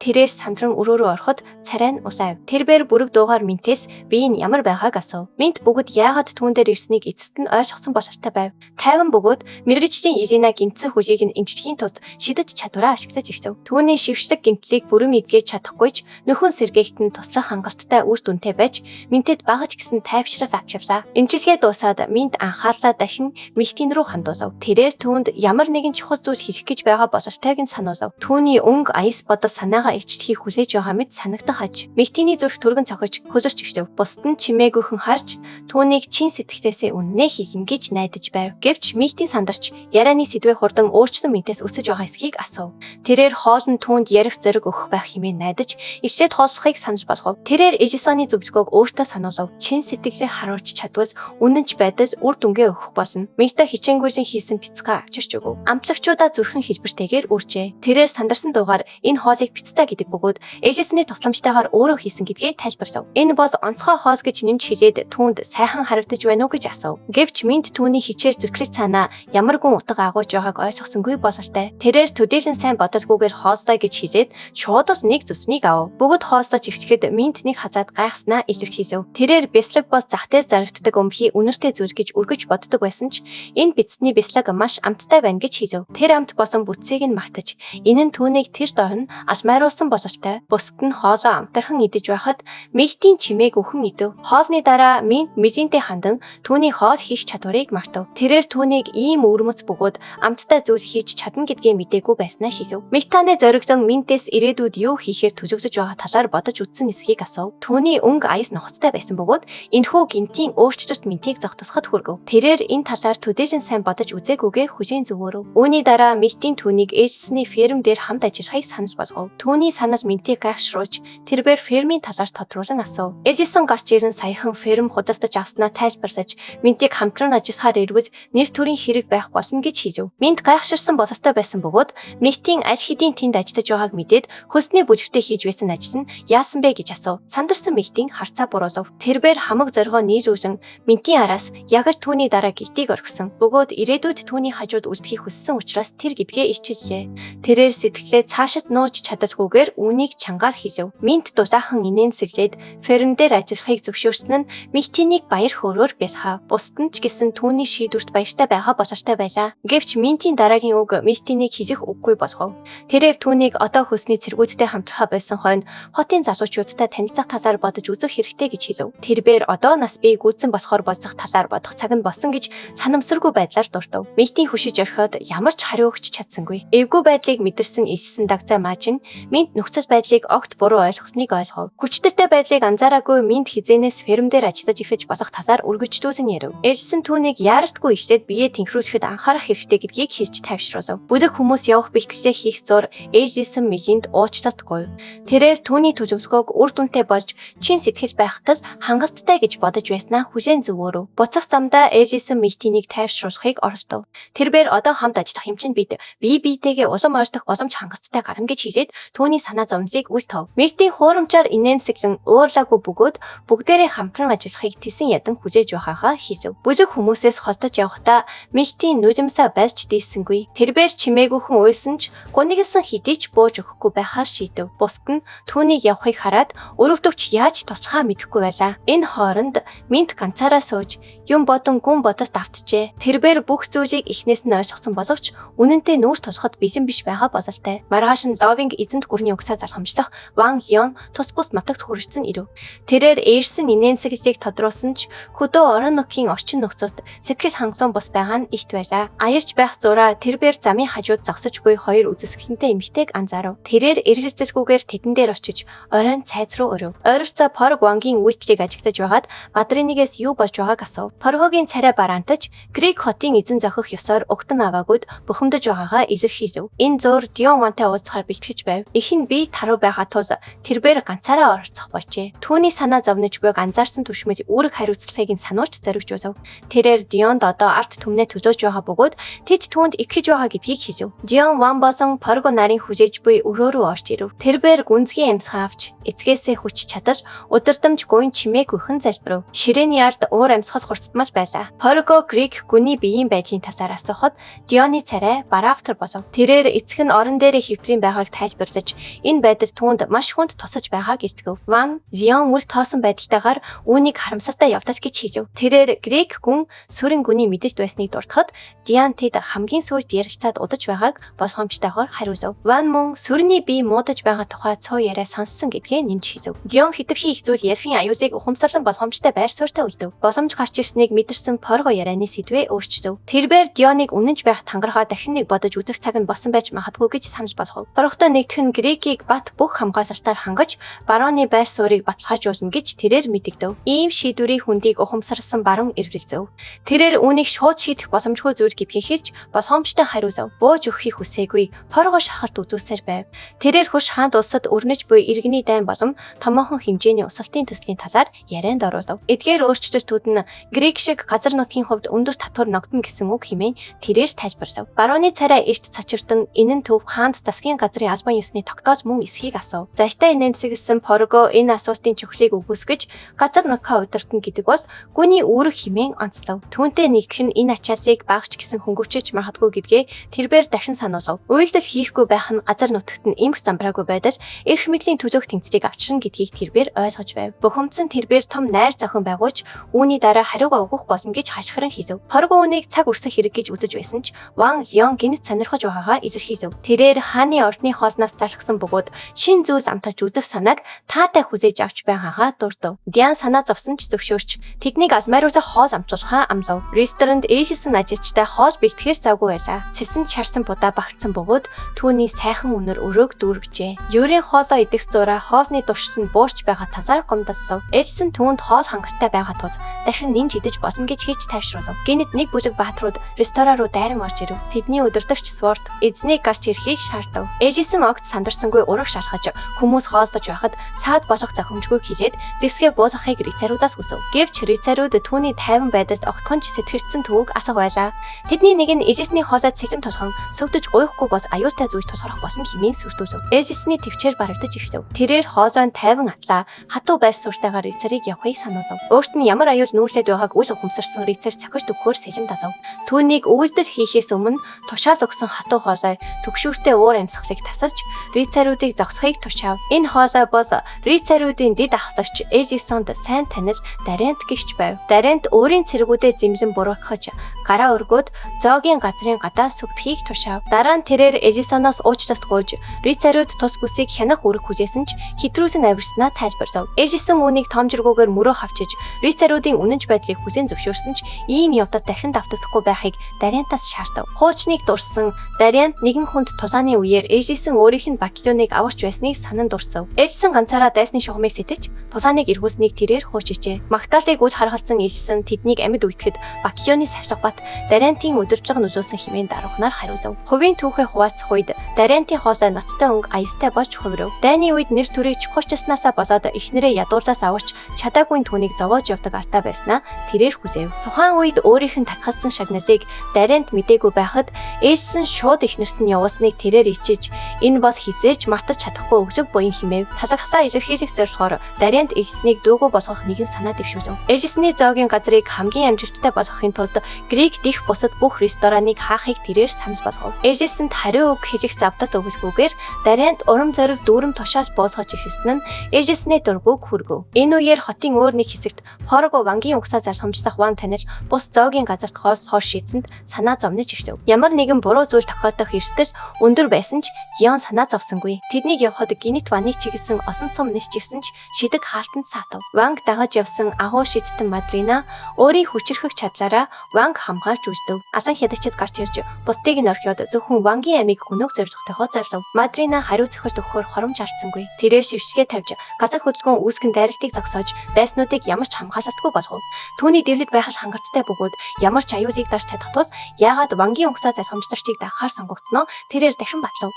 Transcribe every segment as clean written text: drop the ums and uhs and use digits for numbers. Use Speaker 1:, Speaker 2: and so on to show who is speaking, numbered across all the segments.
Speaker 1: Тэрээр сандран өрөө рүү ороход царай нь улайв. Тэрбээр бүрэг дуугаар Минтээс бие нь ямар байгааг асуув. Минт бүгд яагаад түүн дээр ирснийг эцэст нь ойлгосон бололтой байв. Тайван бөгөөд мэргэжлийн Елена гэмтсэн хөлийг нь эмчлэхийн тулд шидэж чадвараа ашиглаж эхлэв. Түүний шившлэг гэмтлийг бүрэн эдгэж чадахгүй ч нөхөн сэргээгт нь туслах хангалттай үр дүнтэй байж Минтэд багаж гэсэн тайвшрал авч явлаа. Эмчилгээ дуусаад Минт анхаарлаа дахин Михтин рүү хандуулав. Тэрээр түүнд ямар нэгэн чухал зүйл хэлэх гэж байгаа бололтойг нь сануулав. Түүний өнгө аяс бодол санаагаа илчлэхийг хүлээж байгаа мэт санагдах аж. Михтиний зүрх түргэн цохиж хөлөрч эхлэв. Бусд нь чимээгүйхэн харж түүнийг чин сэтгэлээсээ үннээ хийх гэж найдаж байв. Гэвч Михтин сандарч ярианы сэдвээ хурдан өөрчлөн Минтээс өсөж байгаа эсхийг асуув. Тэрээр хоол нь түүнд ярих зориг өгөх байх хэмээн найдаж эхлээд хооллохыг санаж болгов. Тэрээр Эжисоны зөвлөгөөг өөртөө сануулав. Чин сэтгэлээ харуулж чадвал үнэн ч байдал үр дүнгээ өгөх болно. Михта хичээнгүйлэн хийсэн пиццаа авчирч өгөв. Амтлагчудаа зүрхэн хэлбэртэйгээр үржээ. Тэрээр сандарсан дуугаар энэ хоолыг пицца гэдэг бөгөөд Элисны тусламжтайгаар өөрөө хийсэн гэдгээ тайлбарлав. Энэ бол онцгой хоол гэж нэмж хэлээд түүнд сайхан харагдаж байна уу гэж асуув. Гэвч Минт түүний хичээл зүтгэл цаанаа ямар гүн утга агуулж байгааг ойлгосонгүй бололтой. Тэрээр төдийлөн сайн бодолгүйгээр хооллоо гэж хэлээд шууд л нэг зүсмийг авав. Бүгд хооллож эхлэхэд Минт нэг хазаад гайхснаа илэрхийлэв. Тэрээр бяцлаг бол зах дээр зарагддаг өмхий үнэртэй зүйл гэж өргөж боддог байсан ч энэ бичсний бяцлаг маш амттай байна гэж хэлэв. Тэр амт болон бүтцийг нь мартаж энэ нь түүнийг тэр дор нь алмайруулсан бололтой. Бусд нь хоолоо амтархан идэж байхад Милтийн чимээг үхэн идэв. Хоолны дараа Минт Мизинтэй хандан түүний хоол хийх чадварыг мартав. Тэрээр түүнийг ийм өвөрмөц бөгөөд амттай зүйл хийж чадна гэдгээ мдээгүй байснаа хэлэв. Милтаны зоригдон Минтээс ирээдүйд юу хийхээр төлөвлөж байгаа талаар бодож үзсэн эсхийг асуув. Түүний өнгө аяс нухацтай байсан бөгөөд энэхүү гэмтийн өөрчлөлт Минтийг зогтосоход хүргэв. Тэрээр энэ талаар төдийлөн сайн бодож үзээгүйгээ хүлээн зөвөөрөв. Үүний дараа Милтийн түүнийг Элсний ферм дээр хамт ажиллахыг санал болгов. Түүний санал Минтийг гайхшруулж тэрбээр фермийн талаар тодруулан асуув. Элисон гарч ирэн саяхан ферм худалдаж авснаа тайлбарлаж Минтийг хамтран ажиллахаар ирвэл нэр төрийн хэрэг байх болно гэж хэлэв. Минт гайхширсан бололтой байсан бөгөөд Милтийн аль хэдийн тэнд ажиллаж байгааг мэдээд хөлсний бүлэгтээ хийж байсан ажил нь яасан бэ гэж асуув. Сандарсан Милтийн харцаа буруулав. Тэрбээр хамаг зоригоо нийлүүлэн Минтийн араас яг л түүний дараа гитийг орхисон. Бөгөөд ирээдүйд түүний хажууд үлдэхийг хүссэн учраас тэр гэдгээ илчиллээ. Тэрээр сэтгэлээ цаашид нууж чадалгүйгээр үүнийг чангаар хэлэв. Минт дулаахан инээнсэглээд ферм дээр ажиллахыг зөвшөөрсөн нь Милтинийг баяр хөөрөөр бялхав. Бусд нь ч гэсэн түүний шийдвэрт баяртай байгаа бололтой байлаа. Гэвч Минтийн дараагийн үг Милтинийг хэлэх үггүй болгов. Тэрээр түүнийг одоо хөлсний цэргүүдтэй хамтрахаа байсан хойно хотын залуучуудтай танилцах талаар бодож үзэх хэрэгтэй гэж хэлэв. Тэрбээр одоо нас бие гүйцэн болохоор болцох талаар бодох цаг нь болсон гэж санамсаргүй байдлаар дурдав. Милтийн хөшиж орхиод ямар ч хариу өгч чадсангүй. Эвгүй байдлыг мэдэрсэн элсэн дагзай маажин Минт нөхцөл байдлыг огт буруу ойлгосныг ойлгов. Хүчтэй байдлыг анзаараагүй Минт хизээнээс ферм дээр ажиллаж эхэлж болох талаар үргэлжлүүлэн ярив. Элсэн түүнийг яаралтгүй эхлээд биеэ тэнхрүүлэхэд анхаарах хэрэгтэй гэдгийг хэлж тайвшруулав. Бүлэг хүмүүс явах бэлтгэлээ хийх зур Элисон Мижинд уучлалтгүй. Тэрээр түүний төлөвлөгөөг үр дүнтэй болж чин сэтгэл байхад л хангалттай гэж бодож байснаа хүлээн зөвөөрөв. Буцах замдаа Элисон Митинийг тайвшруулахыг оролдов. Тэрбээр одоо хамт ажиллах юм чинь бид бие биетэйгээ улам ойртох боломж хангалттай гарна гэж хэлээд түүний санаа зовнилыг үл тов. Митийн хуурамчаар инээнсэглэн уурлаагүй бөгөөд бүгдээрээ хамтран ажиллахыг тэсэн ядан хүлээж байхаагаа хэлэв. Бүлэг хүмүүсээс холдож явахдаа Милтийн нүжимсаа барьж дийсэнгүй. Тэрбээр чимээгүйхэн уйлсан ч гунигласан хэдий ч бууж өгөхгүй байхаар шийдэв. Бусд нь түүнийг явахыг хараад өрөвдөвч яаж туслахаа мэдэхгүй байлаа. Энэ хооронд Минт ганцаараа сууж юм бодон гүн бодолд автжээ. Тэрбээр бүх зүйлийг эхнээс нь ойлгосон боловч үнэнтэй нүүр тулахад бэлэн биш байгаа бололтой. Маргааш нь Ловинг эзэнт гүрний угсаа залхамжлах Ван Хён тус бус нутагт хүрсэн ирэв. Тэрээр ээрсэн инээнсэглэлийг тодруулсан ч хөдөө орон нутгийн орчин нөхцөлд сэтгэл хангалуун бус байгаа нь ихт байлаа. Аярч байх зураа тэрбээр замын хажууд зогсож буй хоёр үзэсгэлэнтэй эмэгтэйг анзаарав. Тэрээр эргэлзэлгүйгээр тэдэн дээр очиж оройн цайз руу өрөв. Ойролцоо Порг Вангийн үйлдэлийг ажиглаж байгаад Бадринигээс юу болж байгааг асуув. Поргогийн царай бараантаж Грек хотын эзэн зохих ёсоор угтан аваагүйд бухимдаж байгаагаа илэрхийлэв. Энэ зуур Дион Вантай уулзахаар бэлтгэж байв. Их нь би таруу байгаа тул тэрбээр ганцаараа оролцох болжээ. Түүний санаа зовнож буйг анзаарсан түшмэл үүрэг хариуцлагыг нь сануулж зоригжуулав. Тэрээр Дионд одоо ард түмнээ төлөөж байгаа бөгөөд тэд түүнд итгэж байгаа гэдгийг хэлэв. Дион Ван болон Порго нарын хүлээж буй өрөө рүү орж ирэв. Тэрбээр гүнзгий амьсгаа авч эцгээсээ хүч чадал удирдамж гуйн чимээгүйхэн залбирав. Ширээний ард уур амьсгал хурцдмал байлаа. Порго Грек гүний биеийн байдлын талаар асуухад Дионы царай бараавтар болов. Тэрээр эцэг нь орон дээрээ хэвтрийн байгааг тайлбарлаж хэлж, энэ байдал түүнд маш хүнд тусаж байгааг илтгэв. Ван Зион үл тоосон байдалтайгаар үүнийг харамсалтай явдал гэж хэлв. Тэрээр грек гүн сүрэн гүний мэдэлт байсныг дуртахад Диан тэд хамгийн сүүлд ярилцаад удаж байгааг болгоомжтойгоор хариулав. Ван мөн сүрний бие муудаж байгаа тухай цуу яриа сонссон гэдгээ нэмж хэлв. Дион хэтэрхий их зүйл ярихын аюулыг ухамсарлан болгоомжтой байр суурьтай үлдэв. Боломж гарч ирснийг мэдэрсэн Порго ярианы сэдвээ өөрчлөв. Тэрбээр Дионыг үнэнч байх тангарахаа дахин нэг бодож үзэх цаг нь болсон байж магадгүй гэж санаж болгов. Порготой нэгдэх нь Грекийг бат бүх хамгаалалтаар хангаж барууны байр суурийг баталгаажуулна гэж тэрээр мэдэгдэв. Ийм шийдвэрийн хүндийг ухамсарласан баруун эргэлзэв. Тэрээр үүнийг шууд шийдэх боломжгүй зүйл гэдгийг хэлж болгоомжтой хариулав. Бууж өгөхийг хүсээгүй. Порго шахалт үзүүлсээр байв. Тэрээр хөрш хаанд улсад өрнөж буй иргэний дайн болон томоохон хэмжээний усалтын төслийн талаар ярианд оруулав. Эдгээр өөрчлөлтүүд нь Грек шиг газар нутгийн хувьд өндөр татвар ногдоно гэсэн үг хэмээн тэрээр тайлбарлав. Барууны царай эрт цочирдон энэ нь төв хаанд засгийн газрын албан ёсны тогтоол мөн эсхийг асуув. Зайтай нэмсэглэсэн Порго энэ асуултын чухлыг үгүйсгэж газар нутгаа удирдана гэдэг бол гүний үүрэг хэмээн онцлов. Түүнтэй нэгдэх нь энэ ачааллыг багч гэсэн хөнгөвчөж магадгүй гэдгээ тэрбээр дахин сануулав. Үйлдэл хийхгүй байх нь газар нутагт нь эмх замбраагүй байдал эрх мэдлийн төлөөх тэмцлийг авчирна гэдгийг тэрбээр ойлгож байв. Бухимдсан тэрбээр том найр зохион байгуулж үүний дараа хариугаа өгөх болно гэж хашгиран хэлв. Порго үүнийг цаг үрсэх хэрэг гэж үзэж байсан ч Ван Йон гинэт сонирхож байгаагаа илэрхийлв. Тэрээр хааны ордны хоолноос залхсан бөгөөд шин зүйлс амталж үзэх санааг таатай хүсээж авч байгаагаа дурдав. Диан санаа зовсон ч зөвшөөрч тэднийг алмайруулах хоол амтуулахаа амлав. Ресторанд ээлсэн ажилчтай хоол бэлтгэж завгүй байлаа. Цэсэн шарсан будаа багтсан бөгөөд түүний сайхан үнэр өрөөг дүүргэжээ. Юрийн хоолоо идэх зураа хоолны туршид нь буурч байгаа талаар гомдоллов. Элсэн түүнд хоол хангалттай байгаа тул дахин нэмж идэж болно гэж хийж тайвшруулав. Гинэт нэг бүлэг бааtruуд ресторан руу дайран орж ирэв. Тэдний удирдагч Сворт эзнийг гарч ирэхийг шаардав. Элисэн огт сандарсангүй урагш алхаж хүмүүс хооллож байхад саад болох зохимжгүй хэлээд зэвсгээ буулгахыг рицаруудаас хүсэв. Гэвч рицарууд түүний тайван байдалд огтхон ч сэтгэрдсэн төвөг асах байлаа. Тэдний нэг нь Элисний хоолойд сэлэм тулхан сөвдөж гуйхгүй бос аюултай зүйл тулгарх болно хэмээн сүрдүүлв. Элисний төвчээр барагдаж эхлэв. Тэрээр хоолой нь тайван атлаа хатуу байр суурьтайгаар рицарыг явахыг сануулав. Өөрт нь ямар аюул нүүрлээд байгааг үл ухамсарсан рицар цохиж өгөхөөр сэлэм далав. Түүнийг үйлдэл хийхээс өмнө тушаал өгсөн хатуу хоолой түгшүүртэй уур амьсгалыг тасалж рицаруудыг зогсохыг тушаав. Энэ хоолой бол рицаруудын дэд ахлагч Элисонд сайн танил Дарент гэгч байв. Дарент өөрийн цэргүүдэд зэмлэн буруутгаж гараа өргөөд зоогийн газрын гадаа сүгдэхийг тушаав. Дараа нь тэрээр Элисоноос уучлалт гуйж рицарууд тус бүсийг хянах үүрэг хүлээсэн ч хэтрүүлэн авирснаа тайлбарлав. Элисон үүнийг тоомжиргүйгээр мөрөө хавчиж рицаруудын үнэнч байдлыг хүлээн зөвшөөрсөн ч ийм явдал дахин давтагдахгүй байхыг Дарентаас шаардав. Хуучныг дурсан Дарент нэгэн хүнд тулааны үеэр Элисон өөрийнх нь бакелоныг аварч байсныг санан дурсав. Элисон ганцаараа дайсны шугамыг сэтэж тулааныг эргүүлснийг тэрээр хуучижээ. Магтаалыг үл харгалзан Элисон тэднийг амьд үтгэхэд бакелоны савлага бат Дарентын удирдлага нөлөөлсөн хэмээн даруухнаар хариулав. Хувийн түүхээ хуваалцах үед Дарентын хоолой ноцтой өнгө аястай болж хувирав. Дайны үед нэр төрийг чухалчилснаасаа болоод эхнэрээ ядуурлаас аварч чадаагүй түүнийг зовоож явдаг алдаа байснаа тэрээр хүсэв. Тухайн үед өөрийнх нь татгалзсан шагналыг Дарент мдээгүй байхад Элсэн шууд эхнэрт нь явуулсныг тэрээр ичиж энэ бол хизээч мартаж чадахгүй өглөг буян хэмээв. Талархлаа илэрхийлэх зорилгоор Дарент Элснийг дүүгүү болгох нэгэн санаа дэвшүүлв. Элсний зоогийн газрыг хамгийн амжилттай болгохын тулд Грек дэх бусад бүх рестораныг хаахыг тэрээр санал болгов. Элсэнд хариу үг хэлэх завдал өгөлгүйгээр Дарент урам зориг дүүрэм тушаал буулгаж эхэлсэн нь Элсний дургүйг хүргэв. Энэ үеэр хотын өөр нэг хэсэгт Порго вангийн угсаа залхамжлах ван танил бус зоогийн газарт хоол шийдсэнд санаа зовнож эхлэв. Ямар нэгэн буруу зүйл тохиолдох эрсдэл өндөр байсан ч Гион санаа зовсонгүй. Тэднийг явхад гинэт ваныг чиглэсэн олон сум нисч ирсэн ч шидэг хаалтанд саатав. Ванг дагаж явсан агуу шидтэн Мадрина өөрийн хүчирхэг чадлаараа Ванг хамгаалж үлдэв. Алан хядагчид гарч ирж бусдыг нь орхиод зөвхөн Вангийн амийг хөнөөх зорилготойгоо зарлав. Мадрина хариу цохилт өгөхөөр хоромж алдсангүй. Тэрээр шившгээ тавьж газар хөдөлгөөн үүсгэн дайралтыг зогсоож дайснуудыг ямар ч хамгаалалтгүй болгов. Түүний дэвлэг байхал хангалттай бөгөөд ямар ч аюулыг дарж чадах тул яагаад Вангийн угсаа залхамжлагчийг дагахаар сонгогдсноо тэрээр дахин батлав.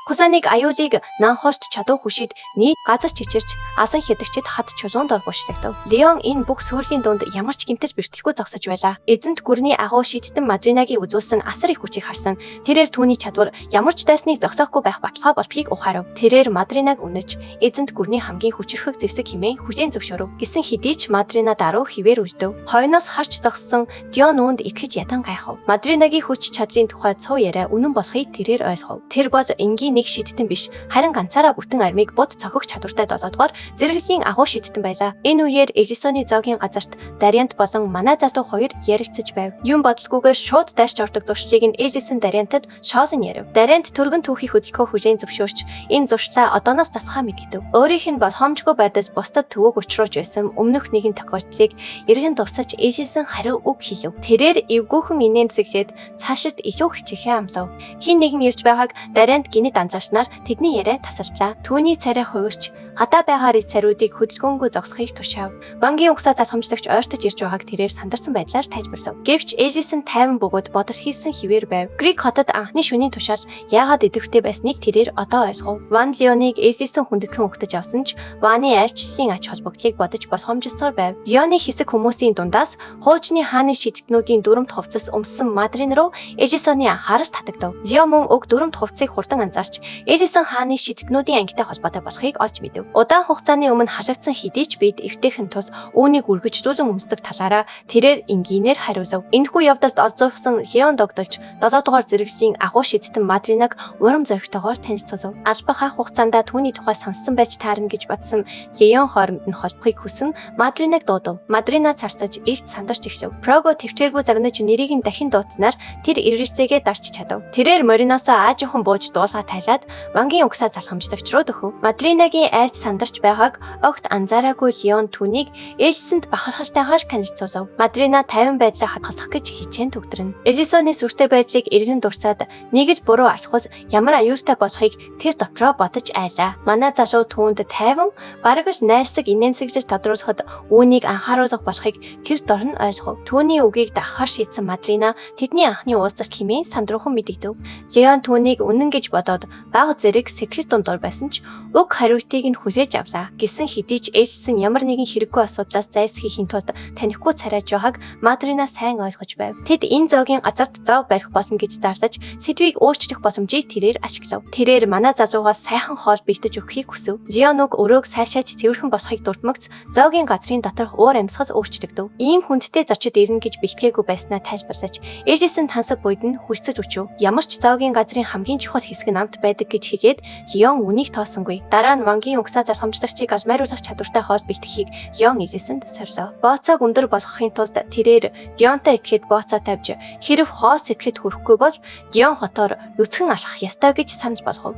Speaker 1: Кусаныг аюулыг нанхоошт чадав хүшид нийт газар чичирч алан хядагчид шид хад чулуунд ор гушлагдав. Леон энэ бүх сүрлийн дунд ямар ч гэмтэл бэртэлгүй зогсож байлаа. Эзэнт гүрний агуу шидтэн Мадринагийн үзүүлсэн асар их хүчийг харсан. Тэрээр түүний чадвар ямар ч дайсныг зогсоохгүй байх баталгаа болохыг ухаарав. Тэрээр Мадринаг үнэж эзэнт гүрний хамгийн хүчирхэг зэвсэг хэмээн хүлээн зөвшөөрөв. Гэсэн хэдий ч Мадрина даруй хിവэр үлдэв. Хойноос харж зогссон Дион үүнд итгэж ядан гайхав. Мадринагийн хүч чадлын тухай цуу яриа үнэн болохыг тэрээр ойлгов. Тэр бол энгийн нэг шидтэн биш, харин ганцаараа бүтэн армийг бод цохих чадвартай 7-дугаар зэрэглэлийн агуу шидтэн байлаа. Энэ үеэр Элисоны зоогийн газарт Дариант болон манай залуу хоёр ярилцаж байв. Юм бодлогүйгээр шууд дайрч ордог зуршлыг нь Элисон Дариантад шоолон ярив. Дариант түргэн түүхий хөдөлгөөн хүлээн зөвшөөрч энэ зуршлаа одооноос засхаа мэдгэдэв. Өөрийнх нь боломжгүй байдлаас бусдад төвөг учруулж байсан өмнөх нэгэн тохиолдлыг эргэн дурсаж Элисон хариу үг хэлв. Тэрээр эвгүүхэн инээмсэглээд цаашид илүү хичээхээ амлав. Хин нэгэн ирж байгааг Дариант гинэт анзаарснаар тэдний яриа тасалдлаа. Түүний царай хувирч гадаа байгаа рыцаруудыг хөдөлгөөнгүй зогсохыг тушаав. Вангийн угсаа залхамжлагч ойртож ирж байгааг тэрээр сандарсан байдлаар тайлбарлав. Гэвч Элисон тайван бөгөөд бодол хийсэн хിവэр байв. Грек хотод анхны шөнийн тушаал яагаад идэвхтэй байсныг тэрээр одоо ойлгов. Ван Леоныг Элисон хүндэтгэн угтаж авсан ч Ваны айлчлалын ач холбогдлыг бодож боломжсоор байв. Леоны хэсэг хүмүүсийн дундаас хуучны хааны шидтнүүдийн дүрэмт хувцас өмссөн Мадрин руу Элисоны анхаарал татагдав. Лео мөн уг дүрэмт хувцсыг хурдан анзаарч Элисон хааны шидтнүүдийн ангитай холбоотой болохыг олж мэдэв. Удаан хугацааны өмнө халагдсан хэдий ч бид эвтэйхэн тул үүнийг үргэлжлүүлэн өмсдөг талаараа тэрээр энгийнээр хариулав. Энэхүү явдалд олзуурсан Леон догдолж 7 дугаар зэрэглэлийн агуу шидтэн Мадринаг урам зоригтойгоор танилцуулав. Албах ах хугацаанд түүний тухай сонссон байж таарна гэж бодсон Леон хооронд нь холбохыг хүсэн Мадринаг дуудав. Мадрина царцаж илт сандарч эхлэв. Прого төвчээргүй загнаж нэрийг нь дахин дуудсанаар тэр эргэлзээгээ дарч чадав. Тэрээр Мориноосоо аажуухан бууж дуулгаа тайлаад Вангийн угсаа залхамжлагч руу дөхөв. Мадринагийн айж сандарч байгааг огт анзаараагүй Леон түүнийг Элсэнд бахархалтайгаар танилцуулав. Мадрина тайван байдлаа хадгалах гэж хичээн түгдрэнэ. Элисоны сүртэй байдлыг эргэн дурсаад нэг л буруу алхвал ямар аюултай болохыг тэр дотроо бодож айлаа. Манай залуу түүнд тайван бараг л найрсаг инээмсэглэж тодруулахад үүнийг анхааруулах болохыг тэр дор нь ойлгов. Түүний үгийг дагахаар шийдсэн Мадрина тэдний анхны уулзалт хэмээн сандруухан мэдэгдэв. Леон түүнийг үнэн гэж бодоод бага зэрэг сэтгэл дундуур байсан ч уг хариултыг нь хүлээж авлаа. Гэсэн хэдий ч Элсэн ямар нэгэн хэрэггүй асуудлаас зайлсхийхийн тулд танихгүй царайж байгааг Мадрина сайн ойлгож байв. Тэд энэ зоогийн газарт зоог барих болно гэж зарлаж сэдвийг өөрчлөх боломжийг тэрээр ашиглав. Тэрээр манай залуугаас сайхан хоол бэлтэж өгөхийг хүсэв. Леон уг өрөөг сайшааж цэвэрхэн болохыг дурдмагц зоогийн газрын доторх уур амьсгал өөрчлөгдөв. Ийм хүндтэй зочид ирнэ гэж бэлтгээгүй байснаа тайлбарлаж Элисэн тансаг буйд нь хүлцэж өчөв. Ямар ч зоогийн газрын хамгийн чухал хэсэг нь амт байдаг гэж хэлээд Леон үнийг тоосонгүй. Дараа нь Вангийн угсаа залхамжлагчийг алмайруулах чадвартай хоол бэлтгэхийг Леон Элисэнд сорилоо. Бооцоог өндөр болгохын тулд тэрээр Дионтой ихэхэд бооцоо тавьж хэрв хоол сэтгэлд хүрэхгүй бол Дион хотоор нүцгэн алхах ёстой гэж санал болгов.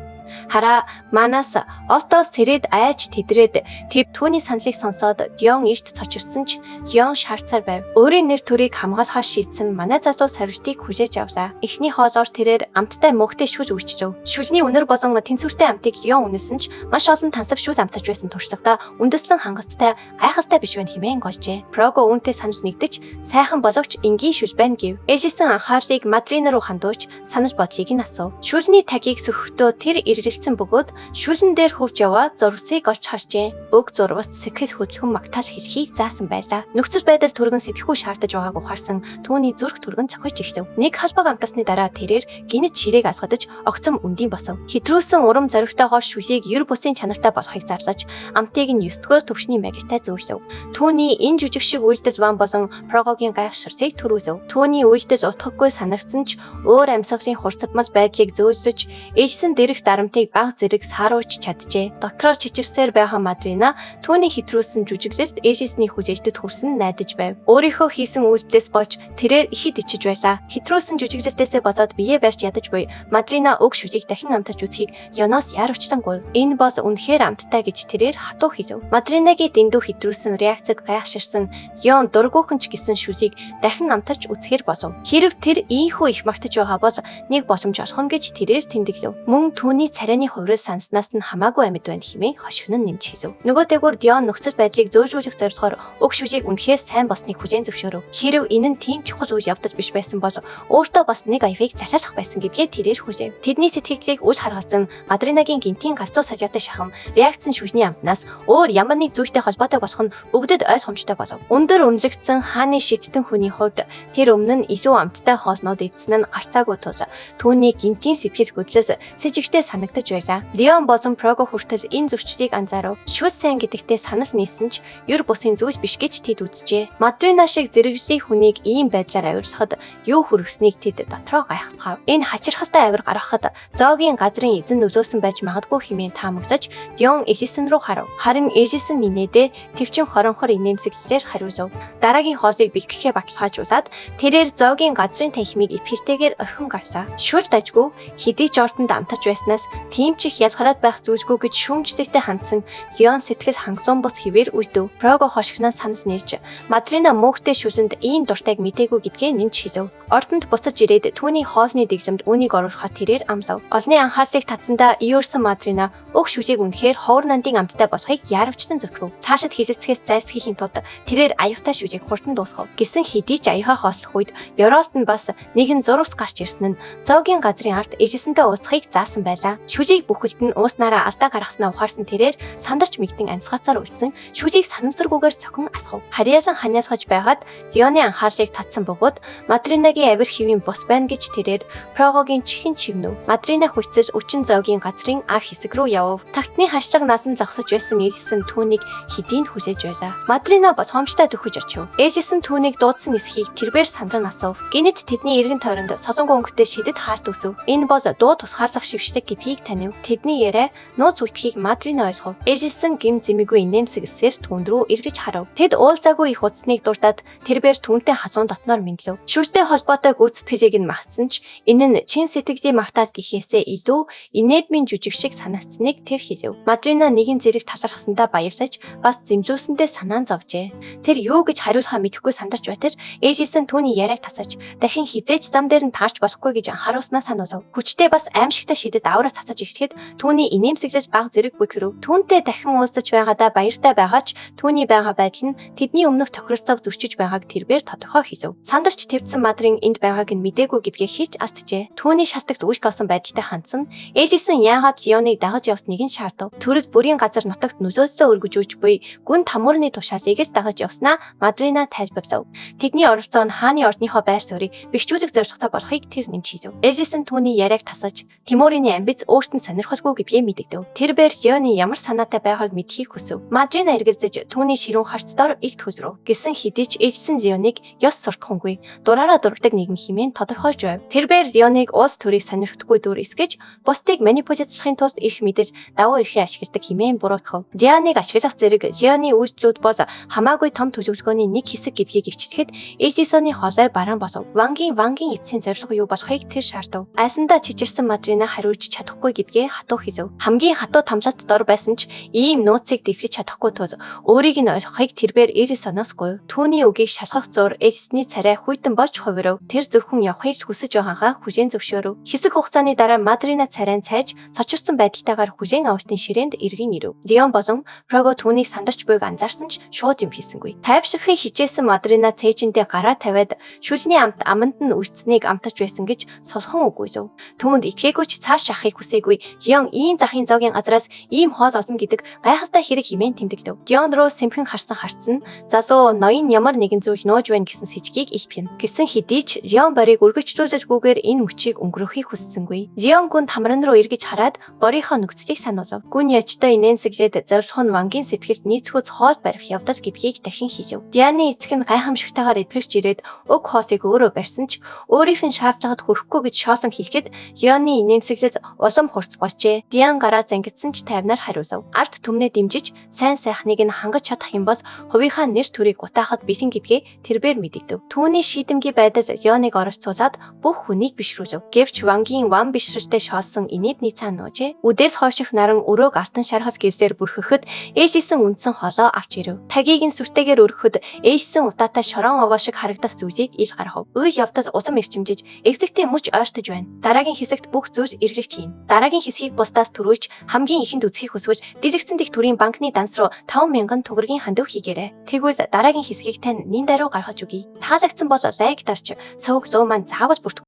Speaker 1: Хараа манаас Остос сэрээд айж тэдрээд тэр түүний саналыг сонсоод Дион эрт цочирдсан ч Дион шаарцаар байв. Өөрийн нэр төрийг хамгаалахаар шийдсэн манай залуу сорилтыг хүлээж авлаа. Эхний хоолоор тэрээр амттай мөнхтэй шүл үйлчлэв. Шүлний үнэр болон тэнцвэртэй амтыг Дион үнэлсэн ч маш олон тансаг шүл амтаж байсан туршлагадаа үндэслэн хангалттай гайхалтай биш байна хэмээн голжээ. Прого үүнтэй санал нэгдэж сайхан боловч энгийн шүл байна гэв. Элисэн анхаарлыг Мадрина руу хандуулж санал бодлыг нь асуув. Шүлний тагийг сөхөхдөө тэр эргэлцсэн бөгөөд шүлэн дээр хурж яваа зурвасыг олж харжээ. Уг зурваст сэтгэл хөдлөхөн магтаал хэлхийг заасан байлаа. Нөхцөл байдал түргэн сэтгэхүй шаардаж байгааг ухаарсан түүний зүрх түргэн цохиж эхлэв. Нэг халбаг амтасны дараа тэрээр гинэт ширээг алгадаж огцом үндийн босов. Хэтрүүлсэн урам зоригтойгоор шүлийг ер бусын чанартай болохыг зарлаж амтыг нь 9 дугаар түвшний магитай зөөглөв. Түүний энэ жүжиг шиг үйлдэл ван болон Прогогийн гайхширсыг төрүүлв. Түүний үйлдэл утгагүй санагдсан ч өөр амьсгалын хурцбмал байдлыг зөөлөж элсэн дэрэх дарамтыг баг зэрэг сааруулж чаджээ. Дотроо чичирсээр байгаа Мадрина түүний хэтрүүлсэн жүжиглэлт Элисний хүлээлтэд хүрсэн найдаж байв. Өөрийнхөө хийсэн үйлдэлээс болж тэрээр ихэд ичиж байлаа. Хэтрүүлсэн жүжиглэлтээсээ болоод бие барьж ядаж буй Мадрина уг шүлийг дахин амтаж үзхийг Леоноос яарвчлан гуйв. Энэ бол үнэхээр амттай гэж тэрээр хатуу хэлв. Мадринагийн дэндүү хэтрүүлсэн реакцид гайхширсан Леон дургүйхэн ч гэсэн шүлийг дахин амтаж үзэхэр болов. Хэрв тэр ийхүү их магтаж байгаа бол нэг боломж олох нь гэж тэрээр тэмдэглэв. Мөн түүний царайны хувирал санснаас нь хамаагүй амьд байна хэмээн хошигнон нэмж хэлв. Нөгөө дээгүүр Дион нөхцөл байдлыг зөөлрүүлэх зорилгоор уг шүлийг үнэхээр сайн болсныг хүлээн зөвшөөрөв. Хэрв энэ нь тийм чухал үйл явдал биш байсан бол өөртөө бас нэг аявыг захиалах байсан гэдгээ тэрээр хүлээв. Тэдний сэтгэлийг үл харгалзан Мадринагийн гинтийн галзуу сажаатай шахам реакцэн шүлний амтнаас өөр ямар нэг зүйлтэй холбоотой болох нь бүгдэд ойлгомжтой болов. Өндөр үнэлэгдсэн хааны шидтэн хүний хувьд тэр өмнө нь илүү амттай хоолнууд идсэн нь гарцаагүй тул түүний гинтийн сэтгэл хөдлөлс сэжигтэй санагдаж байлаа. Леон болон Прого хүртэл энэ зөрчлийг анзаарав. Шүл сайн гэдэгтээ санал нийлсэн ч ер бусын зүйл биш гэж тэд үзжээ. Мадрина шиг зэрэглэлийн хүнийг ийм байдлаар авирлахад юу хүргэснийг тэд дотроо гайхацгаав. Энэ хачирхалтай авир гаргахад зоогийн газрын эзэн нөлөөсөн байж магадгүй хэмээн таамаглаж Дион Элисон руу харав. Харин Элисон нинээдээ төвчин хоронхор инээмсэглэлээр хариулав. Дараагийн хоолыг бэлтгэхээ баталгаажуулаад тэрээр зоогийн газрын танхимыг итгэлтэйгээр орхин гарлаа. Шүл дажгүй хэдий ч ордонд амтарч байснаас тийм ч их ялгараад байх зүйлгүй гэж шүүмжлэгтэй хандсан Леон сэтгэл хангалуун бус хэвээр үлдэв. Прого хошигноо санал нэрж Мадрина мөөхтэй шүлэнд ийм дуртайг мдээгүй гэдгээ нэмж хэлв. Ордонд буцаж ирээд түүний хоолны дэглэмд үүнийг оруулахад тэрээр амлав. Олны анхаарлыг татсандаа иёрсон Мадрина уг шүлийг үнэхээр ховор нандин амттай болохыг яарвчлан зүтгэв. Цаашид хилэлцэхээс зайлсхийхийн тулд тэрээр аюултай шүлийг хурдан дуусгав. Гэсэн хэдий ч аюухай хооллох үед Ёроолт нь бас нэгэн зурвас гарч ирсэн нь зоогийн газрын ард Элисэнтэй уулзахыг заасан байлаа. Шүлийг бүхэлд нь ууснараа алдаа гаргаснаа ухаарсан тэрээр сандарч мэгдэн амьсгаацаар үлдсэн шүлийг санамсаргүйгээр цохин асгав. Харьяалан ханиалгаж байгаад Дионы анхаарлыг татсан бөгөөд Мадринагийн авир хэвийн бус байна гэж тэрээр Прогогийн чихэн чивнэв. Мадрина хүчсэл өчин зоогийн газрын аг хэсэг рүү явв. Тагтны хашлаг наасан зогсож байсан Элисэн түүнийг хэдийн хүлээж байлаа. Мадрина болгоомжтой дөхөж очив. Элисэн түүнийг дуудсан эсхийг тэрбээр сандран асуув. Гинэт тэдний эргэн тойронд солонгон өнгөтэй шидэт хаалт үсв. Энэ бол дуу тусгаарлах шившлэг гэдгийг танив. Тэдний яриа нууц үтгэхийг Мадрина ойлгов. Элисэн гим зэмээгүй инээмсэглсээр түүн рүү эргэж харав. Тэд уулзаагүй их удсныг дурдаад тэрбээр түүнтэй халуун дотноор мэндлэв. Шүлтэй холбоотой гүйцэтгэлийг нь мартсан ч энэ нь чин сэтгэлийн мавтаад гэхээсээ илүү инээдмийн жүжиг шиг санагдсныг тэр хэлэв. Мадрина нэгэн зэрэг талархсандаа баярлаж бас зэмлүүлсэндээ санаан зовжээ. Тэр юу гэж хариулахаа мэдэхгүй сандарч байтал Элисэн түүний яриаг тасаж дахин хизээч зам дээр нь таарч болохгүй гэж анхааруулснаа сануулв. Хүчтэй бас аимшигтай шидэд авраа цацаж ирэхэд түүний инээмсэглэл баг зэрэг бүтгэрв. Түүнтэй дахин уулзаж байгаадаа баяртай байгаа ч түүний байгаа байдал нь тэдний өмнөх тохиролцоог зөрчиж байгааг тэрбээр тодорхой хэлэв. Сандарч твдсэн Мадрин энд байгааг нь мдээгүй гэдгээ хийж алджээ. Түүний шалтагт үйлк олсон байдалтай хандсан Элисэн яагаад Леоныг дагаж явсныг нь шаардав. Төрөл бүрийн газар нутагт нөлөөллөө өргөжүүлж буй гүн тамуурны тушаалыг л дагаж явснаа Мадрина тайлбарлав. Тэдний оролцоо нь хааны ордныхоо байр суурийг бэхжүүлэх зорилготой болохыг тэр нэмж хэлв. Элисэн түүний яриаг тасаж Тимурины амбиц өөрт нь сонирхолгүй гэдгээ мэдэгдэв. Тэрбээр Леоны ямар санаатай байгааг мэдэхийг хүсэв. Мадрина эргэлзэж түүний ширүүн харц дор илт хөлрөв. Гэсэн хэдий ч Элисэн Леоныг ёс суртахунгүй дураараа дурдаг нэгэн хэмээн тодорхойлж байв. Тэрбээр Леоныг улс төрийг сонирхдаггүй дүр эсгэж бусдыг манипуляцлахын тулд их мэдэж давуу эрхээ ашигладаг хэмээн буруутгав. Дианыг ашиглах зэрэг Леоны үйлдэлүүд бол хамаагүй том төлөвлөгөөний нэг хэсэг гэдгийг ичтгэхэд Элисоны хоолой бараан болов. Вангийн эцсийн зорилго юу болохыг тэр шаардав. Айсандаа чичирсэн Мадрина хариулж чадахгүй гэдгээ хатуу хэлэв. Хамгийн хатуу тамлалт дор байсан ч ийм нууцыг дэвхэж чадахгүй тул өөрийг нь ойлгохыг тэрбээр Элисоноос гуйв. Түүний үгийг шалгах зур Элисний царай хүйтэн болж хувирав. Тэр зөвхөн явахыг хүсэж байгаагаа хүлээн зөвшөөрөв. Хэсэг хугацааны дараа Мадрина царайн цайж цочирсан байдалтайгаар хүлээн авалтын ширээнд эргэн ирэв. Леон болон Прого түүнийг сандарч буйг анзаарсан ч шууд юм хийсэнгүй. Тайвширхыг хичээсэн Мадрина цээжиндээ гараа тавиад шүлний амт аманд нь үлдсэнийг амтаж байсан гэж сулхан үгүйлв. Түүнд итгээгүй ч цааш шахахыг хүсээгүй. Леон ийм захын зоогийн газраас ийм хоол олно гэдэг гайхалтай хэрэг хэмээн тэмдэглэв. Дион руу сэмхэн харсан харц нь залуу ноён ямар нэгэн зүйл нууж байна гэсэн сэжгийг илтгэн. Гэсэн хэдий ч Леон Борийг өргөжлүүлэлгүйгээр энэ мөчийг өнгөрөөхийг хүссэнгүй. Леон гүн тамран руу эргэж хараад Борийнхоо нөхцөлийг сануулв. Гүн яжтай инээнсэглээд зорилго нь вангийн сэтгэлд нийцхүүц хоол барих явдал гэдгийг дахин хэлэв. Дианы эцэг нь гайхамшигтайгаар эдгэрч ирээд уг хоолыг өөрөө барьсан ч өөрийнх нь шаардлагад хүрэхгүй гэж шоолон хэлэхэд Леоны инээмсэглэл улам хурц болжээ. Диан гараа зангидсан ч тайвнаар хариулав. Ард түмнээ дэмжиж сайн сайхныг нь хангаж чадах юм бол хувийнхаа нэр төрийг гутаахад бэлэн гэдгээ тэрбээр мэдэгдэв. Түүний шийдэмгий байдал Леоныг оролцуулаад бүх хүнийг бишрүүлв. Гэвч Вангийн ван бишрэлтэй шоолсон инээдний цаана нуужээ. Үдээс хойших наран өрөөг алтан шархал гэрлээр бүрхэхэд Элисэн үндсэн хоолоо авч ирэв. Тагийг нь сүртэйгээр өргөхөд Элисэн удаатай шорон овоо шиг харагдах зүйлийг ил гаргав. Үйл явдал улам эрчимжиж, эгзэгтэй мөч ойртож байна. Дараагийн хэсэгт бүх зүйл эргэлт хийнэ. Дараагийн хэсгийг бусдаас түрүүлж хамгийн ихэнд үзэхийг хүсвэл дэлгэцэн дэх төрийн банкны данс руу 5000 төгрөгийн хандив хийгээрэй. Тэгвэл дараагийн хэсгийг тань нин даруй гаргаж өгье. Таалагдсан бол лайк дарч, суваг 100 маань заавал бүртгэх.